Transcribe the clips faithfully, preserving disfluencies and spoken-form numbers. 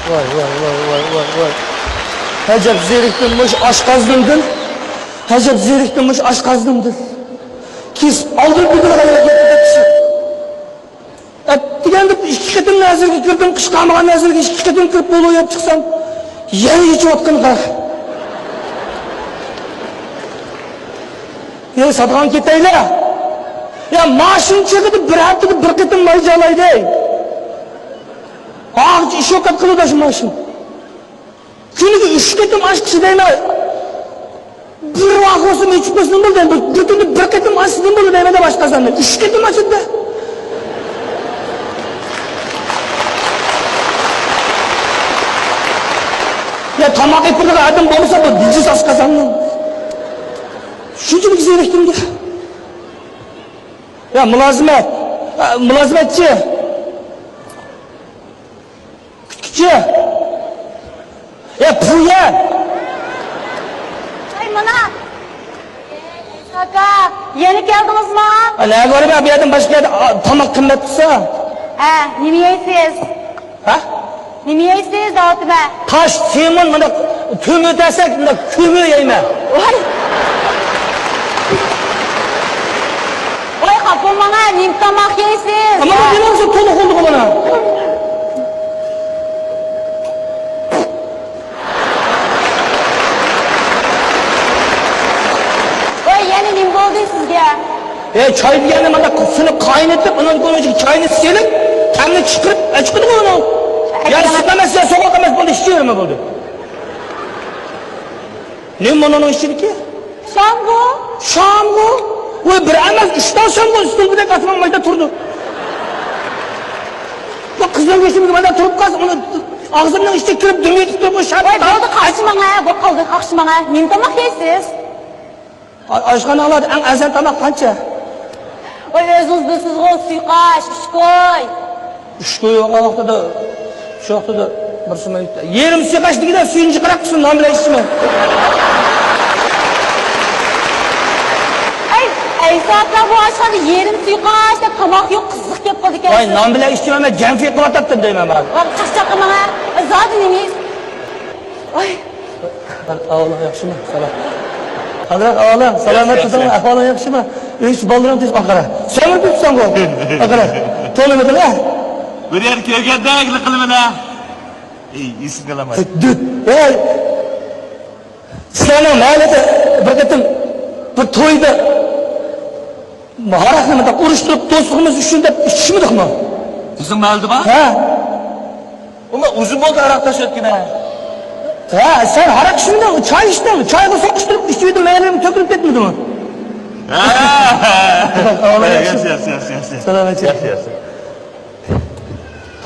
ۋاي، ۋاي، ۋاي، ۋاي، ۋاي، ۋاي. ئەجەب زېرىكتىم مۇشۇ ئاشقازىنىمدىن. ئەجەب زېرىكتىم مۇشۇ ئاشقازىنىمدىن. كېسىپ ئالدىم بىر ئەتىگەندە ئىككى قېتىم نەزىرگە كىردىم، قىشقارمىغان نەزىرگە ئىككى قېتىم كىرىپ بولۇپ يەپ چىقسام، يەنە ئېچىۋاتقان قارا. يا ساتقان كېتەيلى. يا ماشىنا چېقىدە بىر ھەپتىدە بىر قېتىم ماي جالايدى. ھاغىچە ئىش يوق قىلىدۇ شۇ ماشىنا. كۈنىگە ئۈچ قېتىم ئاچقۇچى دەيمەن. بىر ۋاق بولسا ئېچىپ قويسا نېمە بولدى؟ بىر، بىر كۈندە بىر قېتىم ئاچسا نېمە بولدى دەيمەن دەپ ئاشقازاننى. ئۈچ قېتىم ئاچىدۇ. يا تاماق ئېپىرىدىغان ئادەم بولمىسا بۇ دىجىس ئاشقازاننىڭ. شۇنچىلىك زېرىكتىمدە. يا مۇلازىمەت. يا مۇلازىمەتچى. كۈتكۈچى. يا پۇيە. ئەي مانا. ئاكا، يەنە كەلدىڭىزما؟ نەگە بارىمەن، بۇ يەردىن باشقا يەردە، ئا، تاماق قىممەت تۇرسا. ھە، نېمە يەيسىز؟ ھە؟ نېمە يەيسىز دەۋاتىمەن. تاش، سېمون، مۇنداق كۆمۈر دېسەك، مۇنداق كۆمۈر يەيمەن. ۋاي. ۋاي، خاپا بولماڭ، نېمە تاماق يەيسىز؟ ئەمما بۇ نېمە بولسا تولۇق بولدىغۇ مانا. ۋاي، يەنە نېمە بولدى سىزگە؟ ئە، چاي دېگەننى مانا سۇنى قاينىتىپ، ئۇنىڭ ئىچىگە چاينى سېلىپ، تەمنى چىقىرىپ، ئە، چىقىدىغۇ ئۇنىڭ. يا سۈت ئەمەس، يا سوغۇق ئەمەس، بۇنى ئىچىۋېرىمە بولدى. نېمە بۇنىڭ ئىچىدىكى؟ شامغۇ. شامغۇ؟ ۋاي، بىر ئەمەس، ئۈچ تال شامغۇ ئۈستۈمدىكى ئاسمان مايدا تۇرىدۇ. بۇ قىزىل بېشىمىز مايدا تۇرۇپ قالسا، ئۇنى ئاغزىمنىڭ ئىچىگە كىرىپ دۈم يېتىپ تۇرۇپ، ئۇ شام. ۋاي، بولدى، قاقشىماڭ ھە، بولدى، قالدى، قاقشىماڭ ھە. نېمە تاماق يەيسىز؟ ئا-، ئاشخانىلاردا ئەڭ ئەرزان تاماق قانچە؟ ۋاي، ئۆزىڭىز بىلىسىزغۇ، سۇيقاش، ئۈچ كوي. ئۈچ كوي يوق ۋاقتىدا، شۇ ۋاقتىدا بىرسى مەن يېرىم سۇيقاش دېگىنە سۈيىنى جىقراق قىلسۇن، نان بىلەن ئىچىمەن. ئەي، ئەيسا ئاكا، بۇ ئاشخانىدا يېرىم سۇيقاش دەپ تاماق يوق، قىزىق گەپ قىلىدىكەنسىز. ۋاي، نان بىلەن ئىچىمەن، مەن جەنفى قىلىۋاتاتتىم دەيمەن بارىپ. ۋاي، قاچاق قىلماڭ ھە. زادى نېمە يەيسىز؟ ۋاي. ئەھۋالىڭ ياخشىمۇ؟ سالام. قانداق ئەھۋالىڭ؟ سالامەت تۇرساڭمۇ؟ ياخشى، ياخشى. ئەھۋالىڭ ياخشىمۇ؟ ئۆي ئىچى بالىلىرىڭ تېز ئاقارا. سەمرىپ كېتىپسەنغۇ؟ ئاقارا. تونۇمىدىڭ ھە؟ بىر يەر كۆرگەندەك قىلىمەن ھە. ئەي، ئېسىمگە ئالامەن. دۈت. ئەي. سىلەرنىڭ مەھەللىدە بىر قېتىم بىر تويدا ھاراقنى مۇنداق ئۇرۇشتۇرۇپ، دوستلۇقىمىز ئۈچۈن دەپ ئىچىشمىدۇقمۇ؟ بىزنىڭ مەھەللىدىمۇ؟ ھە. ئۇمۇ ئۇزۇن بولدى ھاراق تاشلاتقىنى. ھە، سەن ھاراق ئىچمىدىڭ، چاي ئىچتىڭ. چايغا سوقۇشتۇرۇپ ئىچىۋىدىڭ، مەيلىڭ تۆكۈلۈپ كەتمىدىمۇ؟ ھە. ياخشى، ياخشى، ياخشى، ياخشى. سالامەتچىلىك. ياخشى، ياخشى.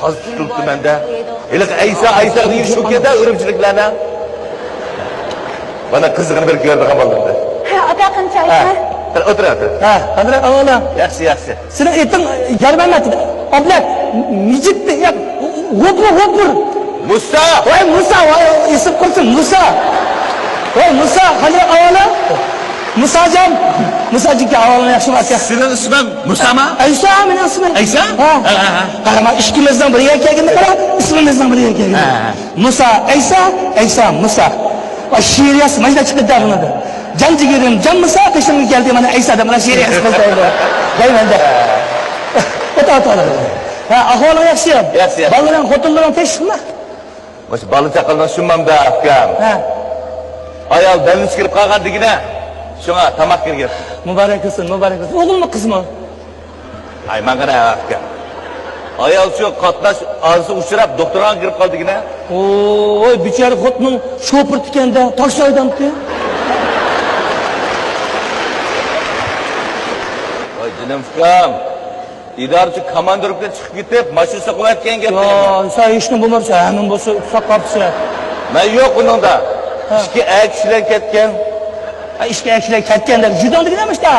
تازا تۇتۇلۇپتۇ مەندە. ھېلىقى ئەيسا، ئەيسا دېگەن شۇ كەندە ئۈرۈمچىلىكلەرنى. مانا قىزىقىنى بىر كۆرىدىغان بولدۇم. ھە، ئاكا، قېنى چاي ھە. ئىچىڭ. ئوتۇر، ئوتۇر. ھە، قادىر ئاغا. ياخشى، ياخشى. سېنىڭ ئېتىڭ يارمەمەت، ئابلەت، مىجىت، يا، غوپۇر، غوپۇر. مۇسا! ۋاي مۇسا، ۋاي ئېسىپ قالسۇن، مۇسا. ۋاي مۇسا، قادىر ئاغا. مۇساجان، مۇساجىكى ئاۋالىڭ ياخشىمۇ ئاكا؟ سېنىڭ ئىسمىڭ مۇسامۇ؟ ئەيسا مېنىڭ ئىسمىم. ئەيسا؟ ھە. ھە، ھە، ھە. قارىما، ئىككىمىزنىڭ بىر يەرگە كەلگىنىنى قارا، ئىسمىمىزنىڭ بىر يەرگە كەلگىنى. ھە، ھە. مۇسا، ئەيسا، ئەيسا، مۇسا. ۋاي شېئىر يازسا مانا شۇنداق چىقىدۇ ئاغزىمدىن. جان جىگىرىم، جان مۇسا، قېشىمغا كەلدى مانا ئەيسا دەپ مانا شېئىر يازسا دەيمەن. دەيمەن دە. ئوتا، ئوتا. ھە، ئەھۋالىڭ ياخشى؟ ياخشى، ياخشى. بالىلىرىڭ، خوتۇنلىرىڭ تىنچلىقمۇ؟ مۇشۇ بالا چاقىلىنىڭ شۇمامدا ئۇكام. ھە. ئايال بەلنى چىقىرىپ قالغان دېگىنە. شۇڭا تاماق كىرگەن. مۇبارەك بولسۇن، مۇبارەك بولسۇن. ئوغۇلمۇ، قىزمۇ؟ ئاي، ماڭا قارا ئۇكام. ئايال شۇ قاتناش ھادىسە ئۇچراپ دوختۇرخانىغا كىرىپ قالدى دېگىنە. ۋوي، بىچارە خوتۇنۇڭ شوپۇر ئىكەندە، تاكسى ھەيدەمتى. ۋاي جېنىم ئۇكام. ئىدارىچى كاماندىروپكىدىن چىقىپ كېتىپ، ماشىنا سوقۇۋەتكەن گەپ. يا، سەن ھېچنېمە بولماپسەن، ھەممە بولسا ساقاپسەن. مەن يوق ئۇنىڭدا. ھە. ئىككى ئەر كىشىلەر كەتكەن. ھە، ئىككى ئەر كىشىلەر كەتكەن دەپ، جۇداڭ دېگىنە مۇشتا.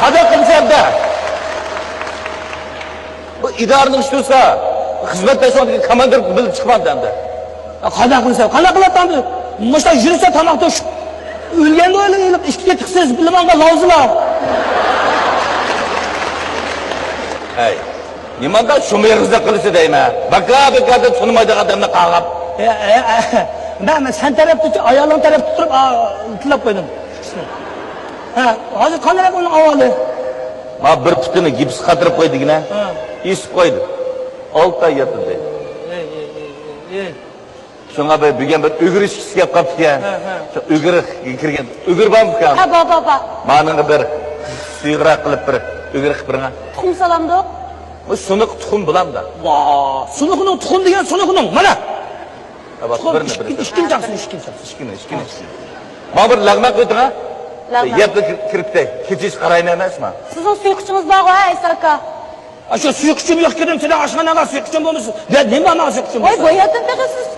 قانداق قىلسام دە؟ بۇ ئىدارىنىڭ ئىشى تۇرسا، خىزمەت بەرسەڭ دېگەن كاماندىروپكا بىلەن چىقمامدۇ ئەمدى. قانداق قىلسا، قانداق قىلاتتىڭ؟ مۇشۇنداق يۈرسە تاماق توشۇپ ئۆلگەندە ئۆلۈپ، ئىككى تېخسىز بىلمەڭگە لاۋزىلار. ھەي. نېمانداق شۇمۇ ئېغىزدا قىلىسى دەيمەن. باكا-باكا دەپ تونۇمايدىغان ئادەمنى قاغاپ. ئە، ئە، ئە، مەن، مەن سەن تەرەپتە، ئايالىڭ تەرەپتە تۇرۇپ، ئا، تىللاپ قويدۇم. ھە، ھازىر قانداق ئۇنىڭ ئەھۋالى؟ ما بىر پۇتىنى گىپسقا قاتۇرۇپ قويدىغىنە. ھە. ئېسىپ قويدى. ئالتە ئاي ياتىدۇ. ئەي، ئەي، ئەي، ئەي، ئەي. شۇڭا بىر بۈگۈن بىر ئۈگرە ئىچكۈسى كەپ قاپتىكەن. ھە، ھە. شۇ ئۈگرە كىرگەن. ئۈگرە بارمۇ ئۇكام؟ ھە، بار، بار، بار. مانىڭغا بىر سۇيۇقراق قىلىپ بىر ئۈگرە قىلىپ بېرىڭە. تۇخۇم سالامدۇق؟ بۇ سۇنۇق تۇخۇم بولامدا؟ ۋا، سۇنۇقنىڭ تۇخۇم دېگەن سۇنۇقنىڭ. مانا. ھە، بار، تۇخۇم بىرنى، ئىككى، بىرنى. ئىككىنچى چاقسۇن، ئىككىنچى چاقسۇن. ئىككىنى، ئىككىنى، ئىككىنى. مانا بىر لەغمەن قىلىۋېتىڭە. لەغمەن. يەپلا كىر-، كىرىپ كېتەي. كېچىچە قارايمەن ئەمەسمۇ؟ سىزنىڭ سۇيۇقىچىڭىز بارغۇ، ھە، ئەيسا ئاكا؟ ئاشۇ سۇيۇقىچىم يوق ئىكەن، سېنىڭ ئاشخاناڭغا سۇيۇقىچىم بولمىسۇن. يا نېمە ماڭا سۇيۇقىچىم ۋاي، بولسا؟ بوياتىن تېخى سىز.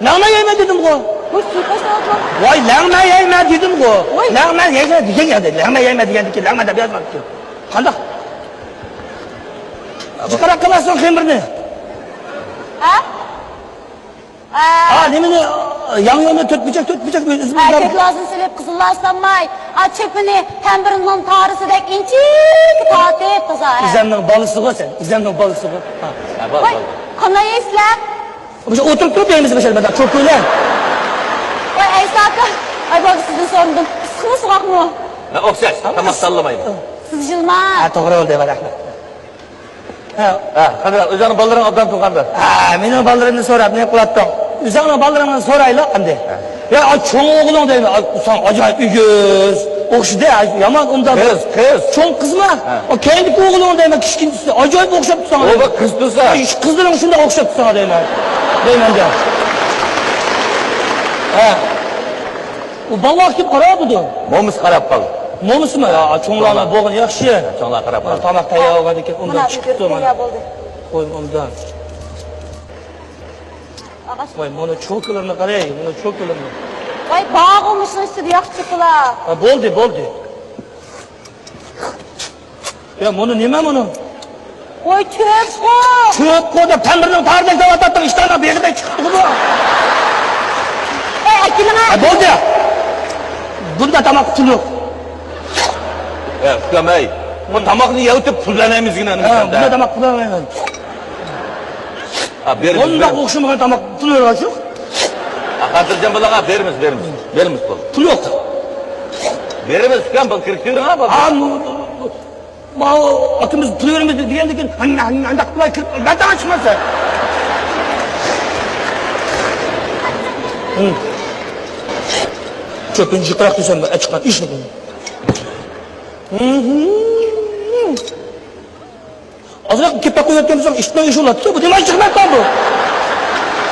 لەڭمەن يەيمەن دېدىمغۇ. ۋاي، سۇيۇقاچ ئالغان. ۋاي، لەڭمەن يەيمەن دېدىمغۇ. ۋاي. لەڭمەن يەيمەن دېگەن يەردە، لەڭمەن يەيمەن دېگەندىكىن لەڭمەن دەپ يازماپتىكەن. قانداق؟ جىقراق قىلارسەن خېمىرنى. ھە؟ ھە. ئا، نېمىنى، ياڭيۇنى تۆت بۇرجەك، تۆت بۇرجەك ئۈزۈپ ھە، ئىزدەپ. كۆك لازىنى سېلىپ، قىزىل لاس سالماي. ئا، چۆپىنى تەمبىرىنىڭ تارىسىدەك ئىنچىكە تارتىپ تازا، ھە. ئۆزەمنىڭ بالىسىغۇ سەن، ئۆزەمنىڭ بالىسىغۇ. ھە. ھە، بال، ۋاي، بال. قانداق يەيسىلەر؟ مۇشۇ ئولتۇرۇپ تۇرۇپ يەيمىز، مۇشۇ مۇنداق چوكا بىلەن. ۋاي، ئەيسا ئاكا. ئاي، بولدى، سىزدىن سورىمىدىم. ئىسسىقمۇ، سوغۇقمۇ؟ مەن ئوخشاش، تاماق تاللىمايمەن. سىز جىلماڭ. ھە، توغرا بولدى، رەھمەت. ھە. ھە، قانداق، ئۆزۈڭنىڭ بالىلىرىڭ ئوبدان تۇغقاندۇ؟ ھە، مېنىڭ بالىلىرىمنى سوراپ نېمە قىلاتتىڭ؟ ئۆزۈڭنىڭ بالىلىرىڭنى سورايلى ئەمدى. ھە. يا، ئا، چوڭ ئوغلۇڭ دەيمەن، ئا، ساڭا ئاجايىپ ئېگىز، ئوخشىدى، يامان ئۇنداق. قىز، قىز. چوڭ قىزما؟ ھە. ئا، كەينىدىكى ئوغلۇڭ دەيمەن، كىچىكىنچىسى، ئاجايىپ ئوخشاپتۇ ساڭا. ئۇ بىر قىز تۇرسا. ئا، قىزلىرىڭ شۇنداق ئوخشاپتۇ ساڭا دەيمەن. دەيمەن دە. ھە. ئۇ بالىلار كېلىپ قاراۋاتىدۇ. مومىسى قاراپ قالدى. مومىسىمۇ؟ يا، چوڭلارنىڭ بولغىنى ياخشى. چوڭلار قاراپ قالدى. تاماق تەييار بولغاندىن كېيىن ئۇنداق چىقىپتۇ مانا. قوي ئۇنداق. ۋاي، مانا چوكىلىرىنى قاراي، مانا چوكىلىرىنى. ۋاي، بارغۇ مۇشۇنىڭ ئۈستىدە ياخشى چوكىلار. ھە، بولدى، بولدى. يا، مۇنى نېمە مۇنى؟ ۋاي، چۆپقۇ! چۆپقۇ دەپ تەمبىرنىڭ تارىدەك دەۋاتاتتىڭ، ئىشتاننىڭ بېغىدەك چىقىپتىغۇ بۇ. ئەي، ئەكېلىڭە! ھە، بولدى. بۇندا تاماق پۇل يوق. ئە، ئۇكام، ئەي، بۇ تاماقنى يەۋېتىپ پۇللىنايمىزغىنە ھە، ئەمىسەندە. بۇندا تاماق پۇللىنايمەن. ھە، بېرىمىز، بۇنداق بېرىمىز. ئوخشىمىغان تاماق پۇل يوق شۇ. ئا، خاتىرجەم بولۇڭ، بېرىمىز، بېرىمىز. بېرىمىز پۇل. پۇل يوق. بېرىمىز، ئۇكام، بۇ كىرىپ كۆرۈڭ، ھە، بۇ. ھە، بۇ، بۇ، بۇ. ماۋۇ ئاكىمىز پۇل بېرىمىز دېگەندىكىن، ھانداق، ھانداق قىلاي كىرىپ، بەتتاڭ چىقماسا. چۆپىنى جىقراق دېسەم، ئەچىققان ئىشنى. ئازراق كېپەك قويۇۋەتكەن بولسام، ئىشتىن ئىش بولاتتى. بۇ نېمە ئىششىق مەنتاڭ بۇ؟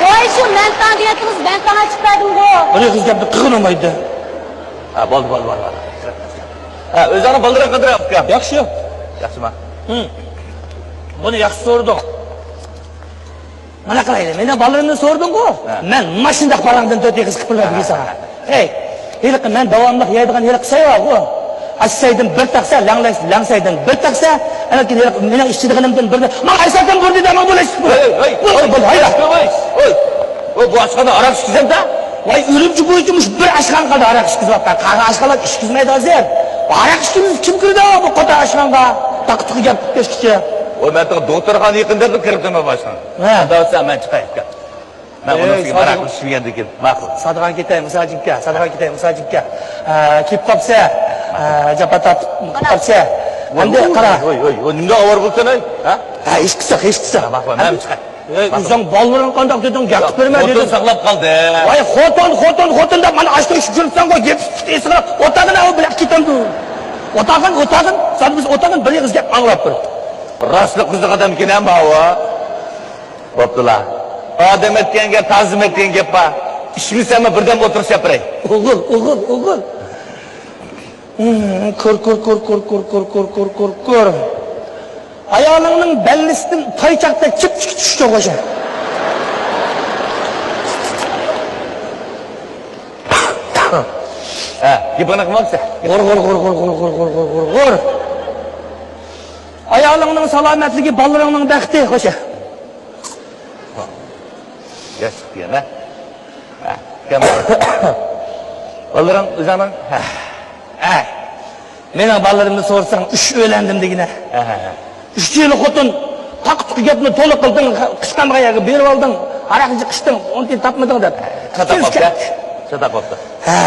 ۋاي، شۇ مەنتاڭ دېگەنتىڭىز، مەنتاڭ ئېچىپ بەردىمغۇ. بىر ئېغىز گەپنى قىلغىنىمايدى. ھە، بولدى، بولدى، بولدى، بولدى. ھە، ئۆزۈڭنىڭ بالىلىرىڭ قانداق، ئۇكام؟ ياخشى. ياخشىما؟ ھىم. بۇنى ياخشى سورىدىڭ. مانا قارايلى، مېنىڭ بالىلىرىمنى سورىدىڭغۇ؟ ھە. مەن ماشىنىداق پاراڭدىن تۆت ئېغىز قىپىرلاپ بېرىسەن. ھە. ھەي، ھېلىقى مەن داۋاملىق يەيدىغان ھېلىقى سەي بارغۇ. ئاشۇ سەيدىن بىر تەخسە، لەڭلەي-، لەڭسەيدىن بىر تەخسە، ئاندىن كېيىن ھېلىقى مېنىڭ ئىچىدىغىنىمدىن بىرنى، ماڭا ئەيساكەم بۇرۇلدى دە، ماڭا بۇرۇلدى. ھەي، ھەي، ھەي، ھەي، ھەي، ھەي، ھەي، ھەي. ۋاي، ۋاي، بۇ ئاشخانا ھاراق ئىچكۈزەمدە؟ ۋاي، ئۈرۈمچى بويىچە مۇشۇ بىر ئاشخانا قالدى ھاراق ئىچكۈزۈۋاتقان. قالغان ئاشخانىلار ئىچكۈزمەيدۇ ھازىر. ھاراق ئىچكۈزمىسە كىم كىرىدۇ بۇ قوتان ئاشخانىغا؟ تاقا-تۇقا گەپ قىلىپ كەتكۈچە. ۋاي، مەن تېخى دوختۇرخانىغا يېقىن دەپلا كىرىپتىمەن باشخانا. ھە. ئۇنداق بولسا مەن چىقاي ئۇكا. مەن ئۇنىڭ ئۈستىگە ھاراق ئىچمىگەندىكىن. ماقۇل. سادىغان كېتەي، مۇساجىمكە، سادىغان كېتەي، مۇساجىمكە. ئە، كېلىپ قاپسە، ئە، جاپا تارتىپ قاپسە. ئەمدى قارا. ۋاي، ۋاي، ۋاي، نېمىنداق ئاۋارە بولسەن، ھەي؟ ھە؟ ھە، ھېچ قىلسا، ھېچ قىلسا. ماقۇل، مەن چىقاي. ئەي، ئۆزۈڭ بالىلىرىڭ قانداق دېدىڭ، گەپ قىلىپ بەرمە خوتۇن دېدىڭ. ساقلاپ قالدى. ۋاي، خوتۇن، خوتۇن، خوتۇن دەپ مانا ئاشۇ ئىشىپ يۈرۈپسەنغۇ، يېپىشىپ ئېسىڭە ئوتاغىنى ئاۋۇ بىلەن كېتەمدۇ؟ ئوتاغىن، ئوتاغىن، سەن بىز ئوتاغىن بىر ئېغىز گەپ ئاڭلاپ بىر. راستلا قىزىق ئادەمكەن ھە ماۋۇ. بوپتۇلا. ئادەم ئېيتقان گەپ، تازىم ئېيتقان گەپ بار. ئىچمىسەممۇ بىردەم ئولتۇرۇپ سەپرەي. ئوغۇل، ئوغۇل، ئوغۇل. كۆر، كۆر، كۆر. ئايالىڭنىڭ بەللىسىدىن پايچاقتەك چىپچىكى چۈشۈشكە ئوخشاش. ھە، گېپىڭنى قىلماپسەن. غۇر، غۇر، غۇر. ئايالىڭنىڭ سالامەتلىكى، بالىلىرىڭنىڭ بەختى، خوشە. ياش چىقتى يەنە. ھە، كەم. بالىلىرىڭ ئۆزۈڭنىڭ؟ ھە. ھە. مېنىڭ بالىلىرىمنى سورىساڭ، ئۈچ ئۆيلەندىم دېگىنە. ھە، ھە، ھە. ئۈچىلا خوتۇن، تاقا-تۇقا گەپنى تولا قىلدىڭ، قىستانغان يەرگە بېرىۋالدىڭ، ھاراق ئىچىپ قىچتىڭ، ئۇنى تاپمىدىڭ دەپ. چاتاق بوپتۇ. چاتاق بوپتۇ. ھە،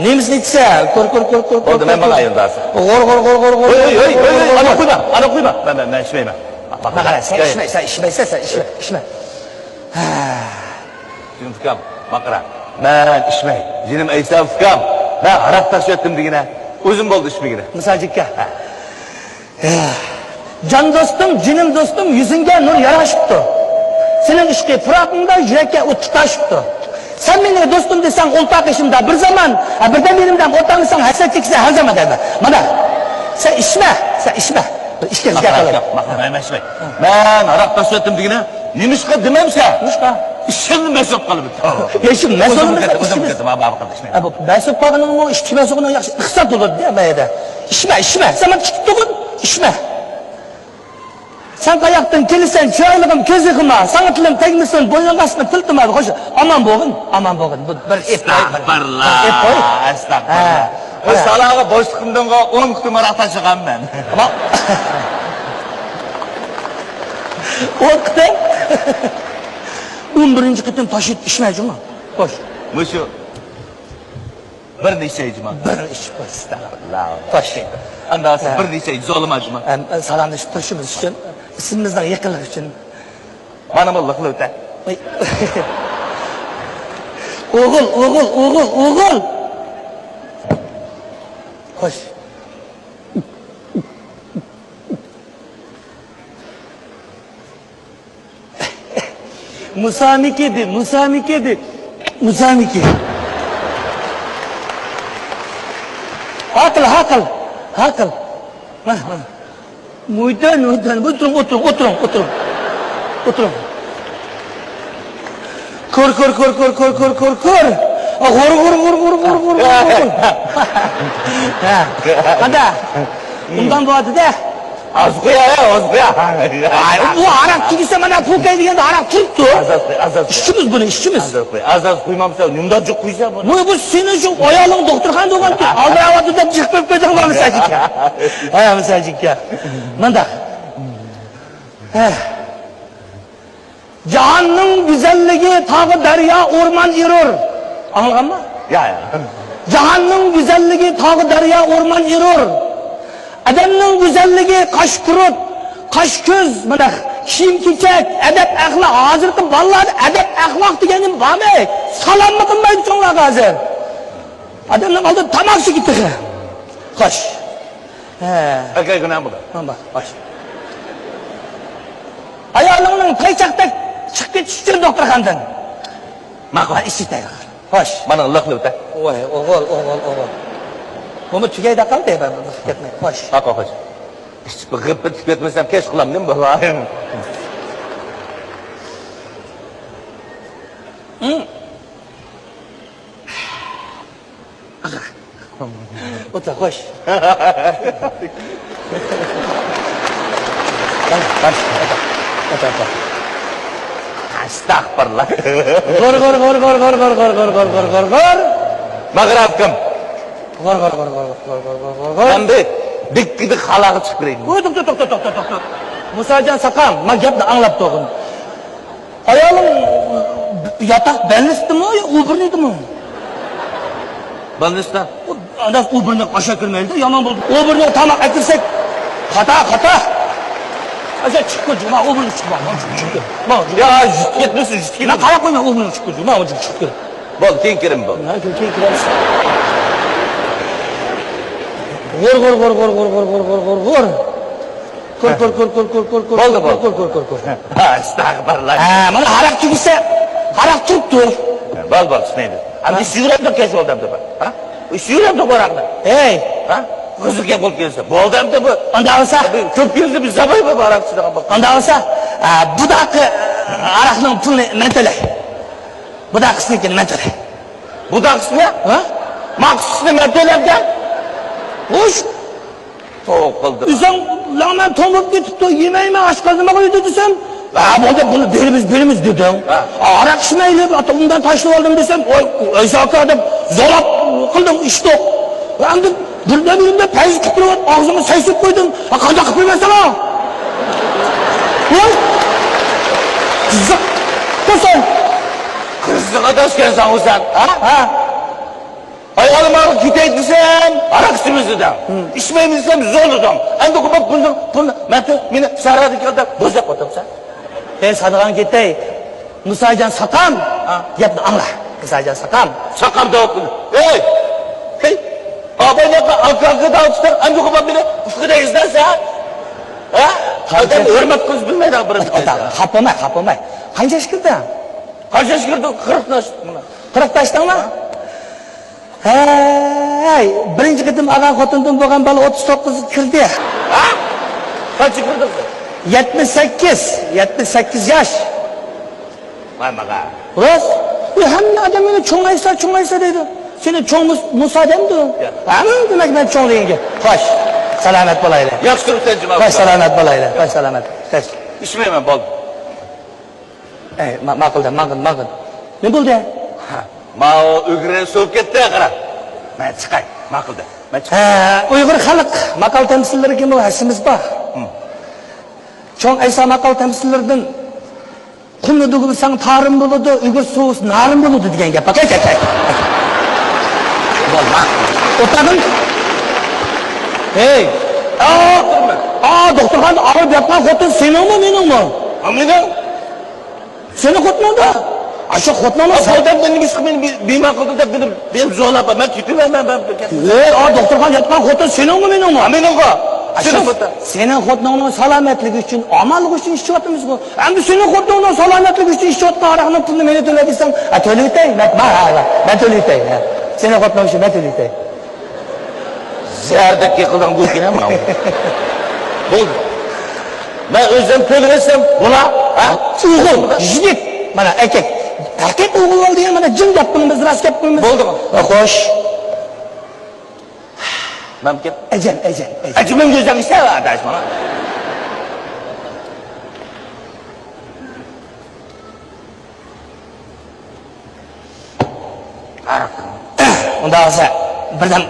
نېمىسىنى ئېيتسا، كور، كور، كور، كور، كور، بولدى، مەن كور، ماڭاي كور. ئەمدى ھازىر. غور، غور، غور، غور، غور، ھوي، ھوي، غور، ھوي، غور، ھوي، غور. ئانا قويما، ئانا قويما. مەن، مەن، مەن ئىچمەيمەن. ماقارا، سەن ئىچمەيسەن، ئىچمەيسەن، سەن ئىچمە، ئىچمە. ھە. ئۇكام، ماقارا. مەن ئىچمەي. جېنىم ئەيسا ئۇكام. مەن ھاراق تاشلىۋەتتىم دېگىنە. ئۆزۈم بولدى ئىچمىگىنى. مىسالجىككە. ھە. جان دوستۇم، جېنىم دوستۇم، يۈزۈڭگە نۇر ياراشىپتۇ. سېنىڭ ئىشقىي پۇراقىڭدا يۈرەككە ئوت تۇتاشىپتۇ. سەن مېنى دوستۇم دېسەڭ، ئولتۇر قېشىمدا بىر زامان، ھە، بىردەم يېنىمدا ئولتۇرساڭ، ھەسرەت چېكىسەن ھەر زامان دەيمەن. مانا، سەن ئىچمە، سەن ئىچمە. بىر ئىچكەن گەپ قىلاي. مەن ئىچمەي. مەن ھاراق تاشلىۋەتتىم دېگىنە، نېمىشقا دېمەمسە؟ نېمىشقا؟ ئىشىڭنى مەس بولۇپ قالىمەن. يا، شۇ مەس بولۇپ قالغىنىڭمۇ ئىچكى مەس بولغىنىڭ ياخشى ئىقتىساد بولىدۇ دە، مەيدە. ئىچمە، ئىچمە، سەن مانا ئىچكىتتىغۇن، ئىچمە. سەن قاياقتىن كېلىسەن، چىرايلىقىم، كۆز يېقىما، ساڭا تىلىم تەگمىسۇن، بوينۇڭغا ئاسما تىلتىما. خوش، ئامان بولغىن، ئامان بولغىن. بۇ بىر ئېيتقاي، بىر، ئەستەغپىرۇللا، بىر ئېيتقاي. ئەستەغپىرۇللا. ھە. بۇ سالاغا بوشلۇقۇمدىنغا ئون قېتىم ھاراق تاشلىغانمەن. ئون قېتىم؟ ئون بىرىنچى قېتىم تاشلىدى، ئىچمە جۇمۇ. خوش. مۇشۇ بىر نېچە جۇما. بىر ئىچىپ قويسىز. ئەستەغپىرۇللا. خوش. ئەمدى ھازىر ھە. بىر نېچە زورلىما جۇما. ئەم، سالاملىشىپ تۇرۇشىمىز ئۈچۈن ئىسمىمىزنىڭ يېقىنلىقى ئۈچۈن. مانا بۇ لىقلىۋېتە. ئوي. ئوغۇل، ئوغۇل، ئوغۇل، ئوغۇل. خوش. مۇسامىكى دې، مۇسامىكى دې، مۇسامىكى. ھاقىل، ھاقىل، ھاقىل. مانا، مانا. مۇيتەن، مۇيتەن. ئولتۇرۇڭ، ئولتۇرۇڭ، ئولتۇرۇڭ، ئولتۇرۇڭ. ئولتۇرۇڭ. كور، كور، كور. ئا، غور، غور، غور. ھە. قانداق؟ ئۇنداق بولدى-دە. ئاز قويا، ئاز قويا. ئاي، بۇ ھاراق تۈگىسە مانا پوكاي دېگەندە ھاراق تۇرۇپتۇ. ئاز، ئاز قوي، ئاز، ئاز قوي. ئىچىمىز بۇنى، ئىچىمىز. ئاز، ئاز قوي. ئاز، ئاز قويمامسا، نېمىدەر جىق قويسا بۇنى. ۋاي، بۇ سېنى شۇ ئايالىڭ دوختۇرخانىدا بولغانتى. ئالدىراۋاتىدۇ دەپ جىق قويۇپ قويدۇڭ، مانا سەجىككە. ھە، مانا سەجىككە. مانداق. ھە. جاھاننىڭ گۈزەللىكى تاغ، دەريا، ئورمان ئېرۇر. ئاڭلىغانما؟ يا، يا. جاھاننىڭ گۈزەللىكى تاغ، دەريا، ئورمان ئېرۇر. ئادەمنىڭ گۈزەللىكى قاش، كۇرۇت، قاش، كۆز، مانا كىيىم-كېچەك، ئەدەپ-ئەخلاق. ھازىرقى بالىلاردا ئەدەپ-ئەخلاق دېگەن نېمە بارمۇ؟ سالاممۇ قىلمايدۇ چوڭلارغا ھازىر. ئادەمنىڭ ئالدىدا تاماكا چېكىدۇ تېخى. خوش. ھە. ئەركەك گۇناھ بولدى. مانا، خوش. ئايالىڭنىڭ پايچاقتەك چىقىپ كېتىشى ئۈچۈن دوختۇرخانىدىن. ماقۇل. ھە، ئىچىتەيلى. خوش. مانا لىقلىۋېتە. ۋاي، ئوغۇل، ئوغۇل، ئوغۇل. بۇمۇ تۈگەيدە قالدى، بىر، بىر كەتمەي. خوش. ماقۇل، خوش. ئىچىپ غىپپىتىپ كەتمىسەم كەچ قىلامدىم بۇ. ھىم. ئولتۇر، خوش. ئەستەغپىرۇللا. غور، غور، غور. ماغرافكىم. غور، غور، غور. ئەمدى دىككىدە خالاغا چىقىپ بېرەيلى. ۋوي، توختا، توختا، توختا، توختا. مۇساجان ساقام، مانا گەپنى ئاڭلاپ تۇرغىن. ئايالىڭ ياتاق بەلنىستىمۇ يا ئوبورنىيدىمۇ؟ بەلنىستا. ئانداق ئوبورنىي ئاشا كىرمەيدۇ، يامان بولدى. ئوبورنىيغا تاماق ئەكىرسەك، خاتا، خاتا. ئەزە چىققىن، ما ئوبورنىي چىقما، ما چىققىن. يا، يۈتۈپ كەتمىسۇن، يۈتۈپ كەتمىسۇن. ما قاراپ قويما، ئوبورنىي چىققىن، ما چىققىن. بولدى، كېيىن كىرىمەن، بولدى. ھە، كېيىن، كېيىن كىرەمسىز. غور، غور، غور. كور، كور، كور، كور، كور، كور. بولدى، بولدى. كور، كور، كور، كور، كور. ھە، ئەستەغپىرۇللا. ھە، مانا ھاراق تۈگىسە، ھاراق تۇرۇپتۇ. ھە، بولدى، بولدى، چۈشىنەيلى. ئەمدى ھە. سۈرەمدۇق كەچ بولدى ئەمدى بۇ. ھە؟ سۈرەمدۇق بۇ ھاراقنى. ھەي. ھە؟ قىزىق گەپ بولۇپ كەلسە. بولدى ئەمدى بۇ. ئانداق بولسا. كۆپ كەلسە بىز زاپاي بولۇپ ھاراق ئىچىدىغان بولدۇق. ئانداق بولسا، ئە، بۇداقى ھاراقنىڭ پۇلىنى مەن تۆلەي. بۇداقىسىنىڭكىنى مەن تۆلەي. بۇداقىسىنى؟ ھە؟ ماقسىسىنى مەن تۆلەمكەن. خوش. توۋا قىلدىم. ئۆزۈڭ لەڭمەن توڭ بولۇپ كېتىپتۇ، يېمەيمەن، ئاشقازىنىمغا قويدى دېسەم، ھە، بولدى، بۇنى بېرىمىز، بېرىمىز دېدىڭ. ھە. ھاراق ئىچمەيلى، ئاتا ئۇنداق تاشلىۋالدىم دېسەم، ۋاي، ئەيسا ئاكا دەپ زوراپ قىلدىڭ، ئىچتۇق. ئەمدى بىردەم يېرىمدە پەيز قىلىپ تۇرۇپ، ئاغزىمغا سەي سېلىپ قويدۇم. ھە، قانداق قىلىپ بېرىمەن ساڭا؟ قىزىق. قىزىق ئاداش ئىكەنسەن سەن، ھە؟ ھە. ئايالىم ئالغا كېتەي دېسەم، ھاراق ئىچىمىز دېدىڭ. ئىچمەيمىز دېسەم، زورلىدىڭ. ئەمدى بۇ پۇلنى، پۇلنى، مەن، مېنى سەھرادىكى يەردە بوزەپ ئولتۇرۇپسەن. ھەي، سادىغان كېتەي. مۇساجان ساقام، ھە. گەپنى ئاڭلا. مۇساجان ساقام. ساقام دەۋاتىدۇ. ھەي! ھەي! ئاباينىڭ ئاكا، ئاكا دەۋاتىدۇ. ئەمدى قوپاپ مېنى ئۇكا دەيسىلەر سەن. ھە؟ ئادەم ھۆرمەت قىلىش بىلمەيدىغان بىر. ئاتا، خاپا بولماي، خاپا بولماي. قانچە ياشقا كىردىڭ؟ قانچە ياشقا كىردىڭ؟ قىرىق ياش. قىرىق ياشتىڭمۇ؟ ھە. ھەي، بىرىنچى قېتىم ئالغان خوتۇندىن بولغان بالا ئوتتۇز توققۇزغا كىردى. ھە؟ قانچە كىردىڭ؟ يەتمىش سەككىز، يەتمىش سەككىز ياش. ۋاي ماغا. راست. بۇ ھەممە ئادەم مېنى چوڭ ئەيسا، چوڭ ئەيسا دەيدۇ. سېنى چوڭ مۇس-، مۇسا دەمدۇ؟ ياق. ھەممە دېمەك مەن چوڭ دېگەنگە. خوش. سالامەت بولايلى. ياخشى تۇرۇپسەن جۇما. خوش، سالامەت بولايلى. خوش، سالامەت. خوش. ئىچمەيمەن، بولدى. ئەي، ما-، ماقۇل دە، ماقۇل، ماقۇل. نېمە بولدى؟ ھە، ماۋۇ ئۆگرە سوۋۇپ كەتتى، قارا. مەن چىقاي، ماقۇل دە. مەن چىقاي. ھە، ئۇيغۇر خەلق ماقال تەمسىللىرىگىمۇ ھەسسىمىز بار. ھىم. چوڭ ئەيسا ماقال تەمسىللىرىدىن قۇمنى دۈگىلىسەڭ تارىم بولىدۇ، ئۆگرە سوۋۇسا نارىم بولىدۇ دېگەن گەپ. ئاكاي، ئاكاي. بولما. ئوتاغىن. ھەي. ئا، ئا، دوختۇرخانىدا ئاغرىپ ياتقان خوتۇن سېنىڭمۇ، مېنىڭمۇ؟ ھە، مېنىڭ. سېنىڭ خوتۇنۇڭدا؟ ئاشۇ خوتۇنۇڭنىڭ. ھە، سەن بۇ ئادەم مېنى نېمە قىلىپ مېنى بى-، بىمار قىلدى دەپ مېنى، مېنى زورلاپ، مەن كېتىۋەرمەن، مەن كېتىۋەرمەن. ئەي، ئا، دوختۇرخانىدا ياتقان خوتۇن سېنىڭمۇ، مېنىڭمۇ؟ ھە، مېنىڭغۇ. ئاشۇ سېنىڭ خوتۇن. سېنىڭ خوتۇنۇڭنىڭ سالامەتلىكى ئۈچۈن، ئامانلىقى ئۈچۈن ئىچىۋاتىمىزغۇ. ئەمدى سېنىڭ خوتۇنۇڭنىڭ سالامەتلىكى ئۈچۈن ئىچىۋاتقان ھاراقنىڭ پۇلىنى مېنى تۆلە دېسەڭ، ئە، تۆلىۋېتەي، مەن، مەن، مەن تۆلىۋېتەي، ھە. سېنىڭ خوتۇنۇڭ ئۈچۈن مەن تۆلىۋېتەي. زەردەك يىقىلدىڭ بۇ كۈنى ماۋۇ. بولدى. مەن ئۆزۈم تۆلىۋەتسەم بولا، ھە؟ ئوغۇل، يىگىت، مانا ئەركەك. ھەقىقىي ئوغۇل دېگەن مانا جىن گەپ قىلىمىز، راست گەپ قىلىمىز. بولدىغۇ. خوش. مەمكىن. ئەجەم، ئەجەم، ئەجەم. ئەجىمىم گۈزەل ئىشلەۋەردى مانا. ئۇنداق بولسا، بىردەم،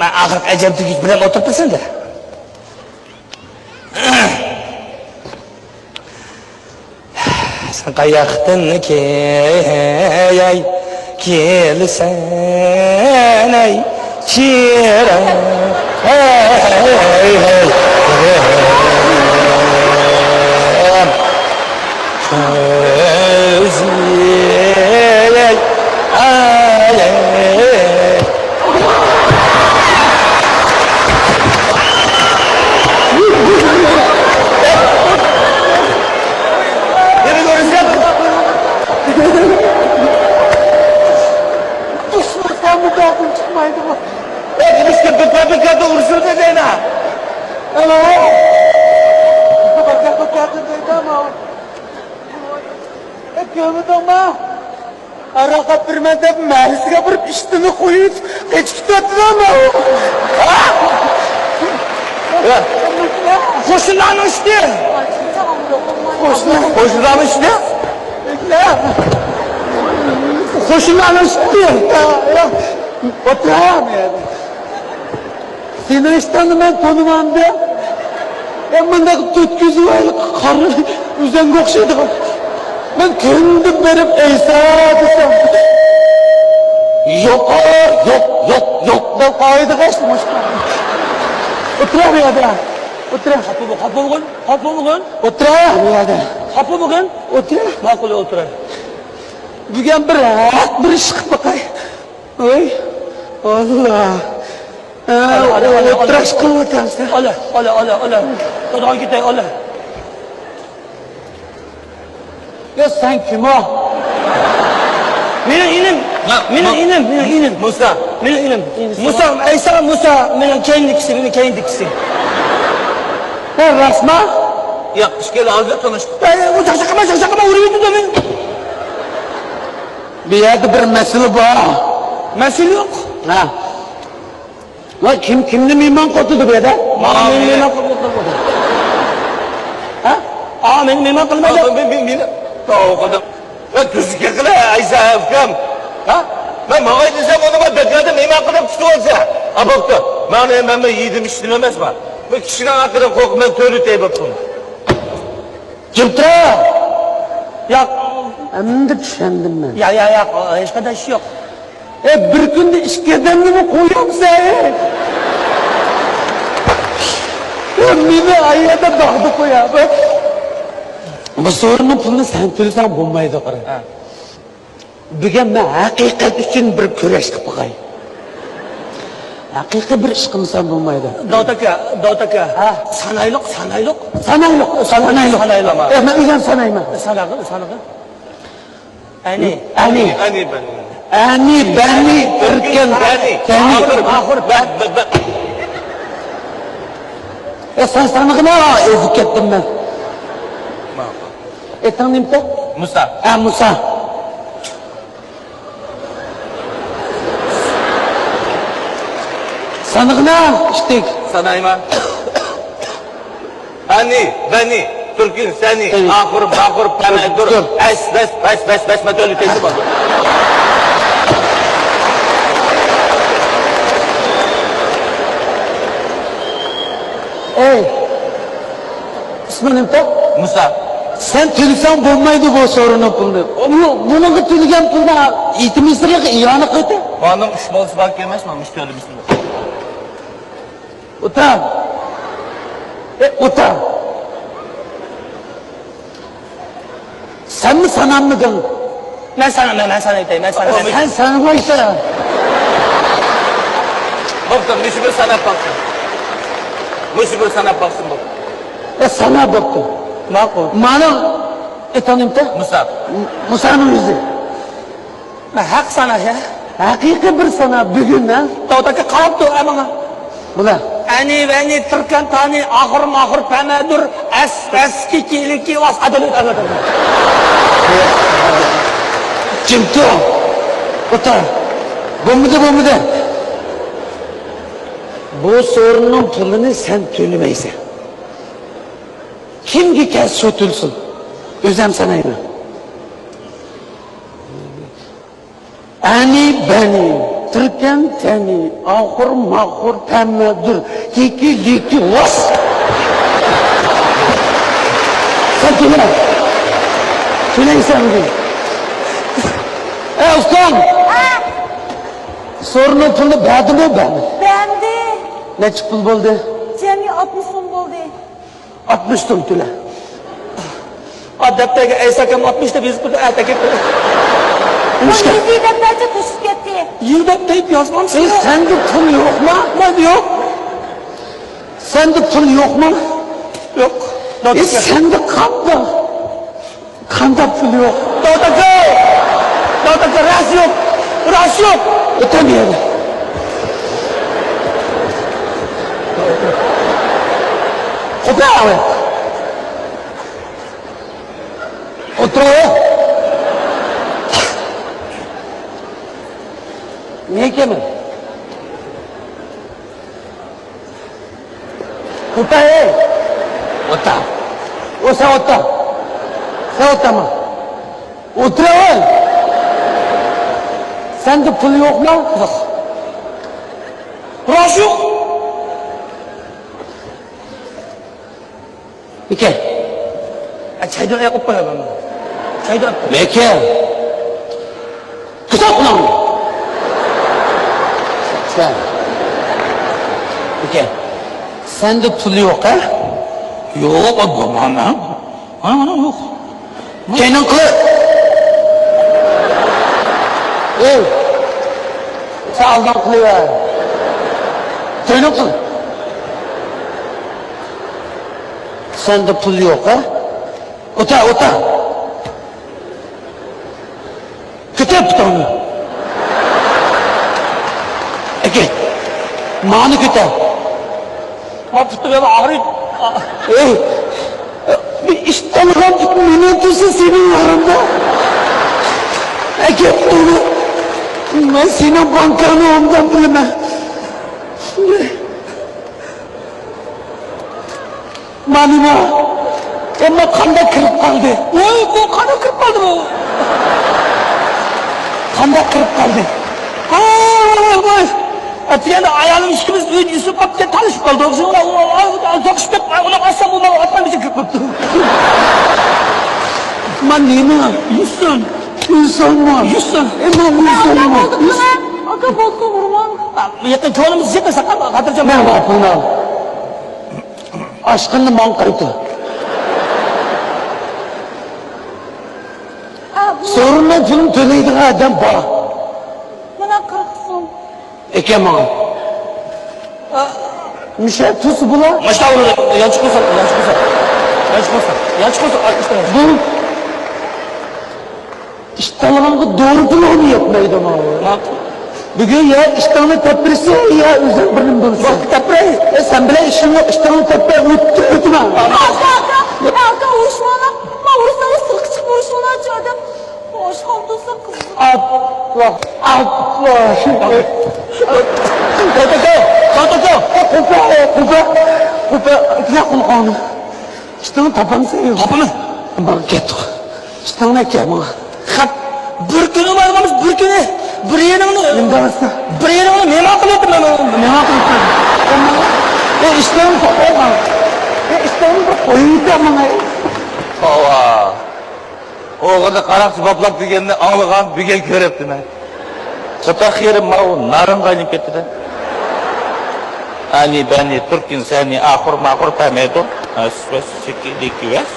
مەن ئاخىرقى ئەجەم تۈگىگىچە بىردەم ئولتۇرۇپ تۇرسۇن دە. سەن قاياقتىن كەي-، كېلىسەن، ئەي، چىراغ؟ كۆزى، ئەي، ئەي. نېمە كۆرۈشۈپ؟ ئۇرسا مۇنداقتىن چىقمايدىغۇ. ئەي، نېمىشقا بىر پابرىكادا ئۇرۇشۇۋاتىدۇ دەينا. ئەلە. بىر پابرىكادا دەيدۇ ماۋۇ. ئەي، كۆرمىدىڭما؟ ھاراق ئەپ بېرىمەن دەپ مەھەللىسىگە بېرىپ ئىشتىنى قويۇپ قېچىپ كېتىۋاتىدۇ. قوشنىلارنىڭ ئىشى. قوشنا-، قوشنىلارنىڭ ئىشى. قوشنىلارنىڭ ئىشى. ئولتۇر. سېنىڭ ئىشتاننى مەن تونۇمامدىم. ئە، مۇنداق تۆت كۆزى بار، قارا ئۈزەڭگە ئوخشايدىغان. مەن كۈندە بېرىپ ئەيسا دېسەم، يوق، يوق، يوق، يوق دەپ قايىدىغان ئىشتان. ئولتۇر بۇ يەردە. ئولتۇر. خاپا بول-، خاپا بولغىن، خاپا بولغىن. ئولتۇر بۇ يەردە. خاپا بولغىن. ئولتۇر. ماقۇل، ئولتۇر. بۈگۈن بىر ھەق بىر ئىش قىلىپ باقاي. ۋاي، ئاللا. ئە، ئالە، ئالە، ئالە، ئولتۇراش قىلىۋاتامسەن. ئالە، ئالە، ئالە، ئالە. داداغا كېتەي، ئالە. يا، سەن كىم ئۇ؟ مېنىڭ ئىنىم. ھە، مېنىڭ مۇ-، ئىنىم، مېنىڭ ئىنىم. مۇسا. مېنىڭ ئىنىم، ئىنىم. مۇسا، ئەيسا، مۇسا، مېنىڭ كەينىدىكىسى، مېنىڭ كەينىدىكىسى. ھە، راستما؟ ياق، ئىككىلى ھازىر تونۇشتۇق. ئەي، ئۇ چاقچاق قىلما، چاقچاق قىلما، ئۇرۇۋېتىدۇ مېنى. بۇ يەردە بىر مەسىلە بار. مەسىلە يوق. ھە. ۋاي، كىم كىمنى مېھمان قىلىۋاتىدۇ بۇ يەردە؟ مانا مېنى مېھمان قىلىۋاتىدۇ. ھە؟ ئا، مېنى مېھمان قىلمايدۇ. مېنى، مېنى، مېنى. ۋە تۈزۈك قىلە، ئەيسا ئۇكام. ھە؟ مەن ماڭاي دېسەم، ئۇنى مەن بەكرەدە مېھمان قىلىپ كۈتۈۋالسا. ئا، بوپتۇ. مانا مەن بىر يېدىم ئىچتىم ئەمەسمۇ. بىر كىشىنىڭ ھەققىدە قورقۇپ مەن تۆلىتەي بوپتۇ. جىم تۇرا! ياق. ئەمدى چۈشەندىم مەن. ياق، ياق، ياق، ھېچقانداق ئىش يوق. ئە، بىر كۈندە ئىككى ئادەمنىمۇ قويامسەن؟ ئە، مېنى ئايەردە باغدا قويا. بۇ سورۇننىڭ پۇلىنى سەن تۆلىسەڭ بولمايدۇ، قارا. ھە. بۈگۈن مەن ھەقىقەت ئۈچۈن بىر كۈرەش قىلىپ باقاي. ھەقىقىي بىر ئىش قىلمىسام بولمايدۇ. داۋۇت ئاكا، داۋۇت ئاكا. ھە؟ سانايلۇق، سانايلۇق. سانايلۇق، سانايلۇق. سانايلۇق. ئە، مەن ئۆزۈم سانايمەن. ساناغىن، ساناغىن. ئەنى. ئەنى. ئەنى بەنى. ئەنى بەنى، تۈركەن، تەنى. ئاخىر، ئاخىر، بە، بە، بە. ئە، سان سانىغىنا، ئېزىپ كەتتىم مەن. ماقۇل. ئېتىڭ نېمىتە؟ مۇسا. ئە، مۇسا. سانىغىنا، ئىتتىك. سانايمەن. ئەنى، بەنى، تۈركۈن، سەنى، ئەنى. ئاخۇر، ماخۇر، پەمەدۇر، دۇر. ئەس، بەس، بەس، بەس، بەس، مەتۆلى تېزى بار. ئەي. ئىسمىڭ نېمىتە؟ مۇسا. سەن تۆلىسەڭ بولمايدۇ بۇ سورۇننىڭ پۇلىنى. بۇ، بۇنىڭغا تۆلىگەن پۇلنى ئېيتىمىزلىرىغا ئىئانە قىلدى. مانىڭ ئۈچ بالىسى بار ئىكەن ئەمەسمۇ، مۇشۇ تۆلىمىسىمۇ. ئوتا. ئە، ئوتا. سەنمۇ ساناممىدىڭ؟ مەن سانىمايمەن، مەن سانايتاي، مەن سانايتاي. سەن سانىمايسەن. بوپتۇ، مۇشۇ بىر ساناپ باقسۇن. مۇشۇ بىر ساناپ باقسۇن، بوپتۇ. ئە، سانا بوپتۇ. ماقۇل. مانا، ئېتىڭ نېمىتە؟ مۇسا. مۇسانىڭ يۈزى. مەن ھەق سانا يا. ھەقىقىي بىر سانا بۈگۈن، ھە؟ داۋۇت ئاكا قاراپتۇ، ئە، ماڭا. بۇلار. ئەنى، ۋەنى، تىركەن، تانى، ئاخىر، ماخىر، پەمەدۇر، ئەس، ئەس، كىكى، لىكى، ۋاس، ئادىل، ئادىل. جىم تۇر. ئوتۇر. بولمىدى، بولمىدى. بۇ سورۇننىڭ پۇلىنى سەن تۆلىمەيسەن. كىمگە كەلسە شۇ تۆلىسۇن. ئۆزۈم سانايمەن. ئەنى بەنى، تىركەن تەنى، ئاخۇر ماخۇر، پەممەدۇر، كىكى لىكى، ۋاس! سەن تۆلە. تۆلەيسەن بۈگۈن. ئەي، ئۇستام! ھە؟ سورۇننىڭ پۇلىنى بەردىمۇ، بەرمىدى؟ بەردى. نەچچە پۇل بولدى؟ جەمئىي ئاتمىش سوم بولدى. ئاتمىش سوم تۆلە. ئا، دەپتەرگە ئەيسا ئاكام ئاتمىش دەپ يېزىپ قويدى، ئەتە كېلىپ. نېمىشقا؟ يېزى دەپتەرچە توشۇپ كەتتى. يېزى دەپ دەپ يازمامسىز؟ ئەي، سەندە پۇل يوقما؟ مەندە يوق. سەندە پۇل يوقما؟ يوق. ئەي، سەندە قانداق؟ قانداق پۇل يوق؟ داداكاي! داداكاي، راست يوق! راست يوق! ئۆتەم يەردە. ئولتۇر ئاۋۇ. ئولتۇر ئاۋۇ. نېمە ئىكەن؟ ئولتۇر، ئەي! ئولتۇر. ئو، سەن ئولتۇر. سەن ئولتۇرما. ئولتۇر، ئەي! سەندە پۇل يوقما؟ يوق. راست يوق. مىكە. ئە، چايدىن ئاياق ئۇپ قوياي مەن. چايدىن ئۇپ. مىكە. كىتاب قۇلاڭ. سەن. مىكە. سەندە پۇل يوق، ھە؟ يوق، بولمانا. ھە، مانا يوق. كەينىڭ قىل. ئەي. سەن ئالدىڭ قىلىۋەر. كەينىڭ قىل. سەندە پۇل يوق، ھە؟ ئوتا، ئوتا. كۆتەر پۇتۇڭنى. ئەكەت. مانى كۆتەر. ما پۇتۇم يەنە ئاغرىيدۇ. ئەي، بىر ئىش تالىغان پۇت مېنىڭ تۇرسا سېنىڭ يارىڭدا. ئەكەت پۇتۇڭنى. مەن سېنىڭ بانكاڭنى ئوبدان بىلىمەن. مانىما؟ ئەمما قانداق كىرىپ قالدى؟ ۋاي، بۇ قانداق كىرىپ قالدى بۇ؟ قانداق كىرىپ قالدى؟ ۋاي، ۋاي، ۋاي، ۋاي. دېگەندە ئايالىم ئىككىمىز ئۆيدە ئېسىلىپ قاپتۇ، تالىشىپ قالدۇق. سوقۇشۇپ كەپ، ئۇنى ئالسام، ئۇ ماڭا ئاتماي بېشىپ كېلىپ قاپتۇ. مانا نېمە؟ يۈسۈن. ئىنسانمۇ؟ يۈسۈن. ئەمما ئىنسانمۇ؟ ئاكا، بولدى، ئۇرماڭ. يېقىن كۆڭلىمىز يېقىن، ساقال، خاتىرجەم. مەن بار، پۇلنى ئال. ئاشقىنى ماڭا قايتۇر. سورۇننىڭ پۇلىنى تۆلەيدىغان ئادەم بار. مانا قىرىق سوم. ئەكە ماڭا. مىشە تۇز بۇلا. ماشتا ئۇرۇپ، يانچۇق بولسا، يانچۇق بولسا. يانچۇق بولسا، يانچۇق بولسا، ئاشتا يانچۇق. بۇ ئىشتالغانغا دورا پۇلىغىمۇ يەتمەيدۇ ماۋۇ. ماقۇل. بۈگۈن يا ئىشتاڭنى تەپرىسە، يا ئۆزۈڭ بىرنى بولسا. ۋاقىت تەپرەي. ئە، سەن بىلەن ئىشىڭنى، ئىشتاڭنى تەپرەي، ئۆتتۈر، ئۆتمە. ئاكا، ئاكا، ئاكا، ئۇرۇشماڭلار. ما ئۇرۇشساڭلار سىرتقا چىقىپ ئۇرۇشماڭلار، ئادەم. ئاپلا، ئاپلا. قوپا، قوپا، قوپا، قوپا. يا قۇلىقىڭنى. ئىشتىڭنى تاپامسەن يوق؟ تاپىمەن. ماڭا كەتتۇق. ئىشتىڭنى ئەكە ماڭا. خەپ. بىر كۈنى بارغانمىز، بىر كۈنى. بىر يېرىڭنى. ئىندىراستا. بىر يېرىڭنى مېھمان قىلىۋەتتىم مەن. مېھمان قىلىۋەتتىم. ئە، ئىشتىڭنى تاپاي ماڭا. ئە، ئىشتىڭنى بىر قويۇۋېتە ماڭا. توۋا. ئوغرىنى قاراقچى باپلاپ دېگەننى ئاڭلىغان، بۈگۈن كۆرۈپتىمەن. چاتاق يېرىم ماۋۇ نارىنغا ئايلىنىپ كەتتى-دە. ئەنى بەنى تۈركىن سەنى ئاخۇر ماخۇر پەمەيدۇ. ئەس ۋەس چېكى دېكى ۋەس.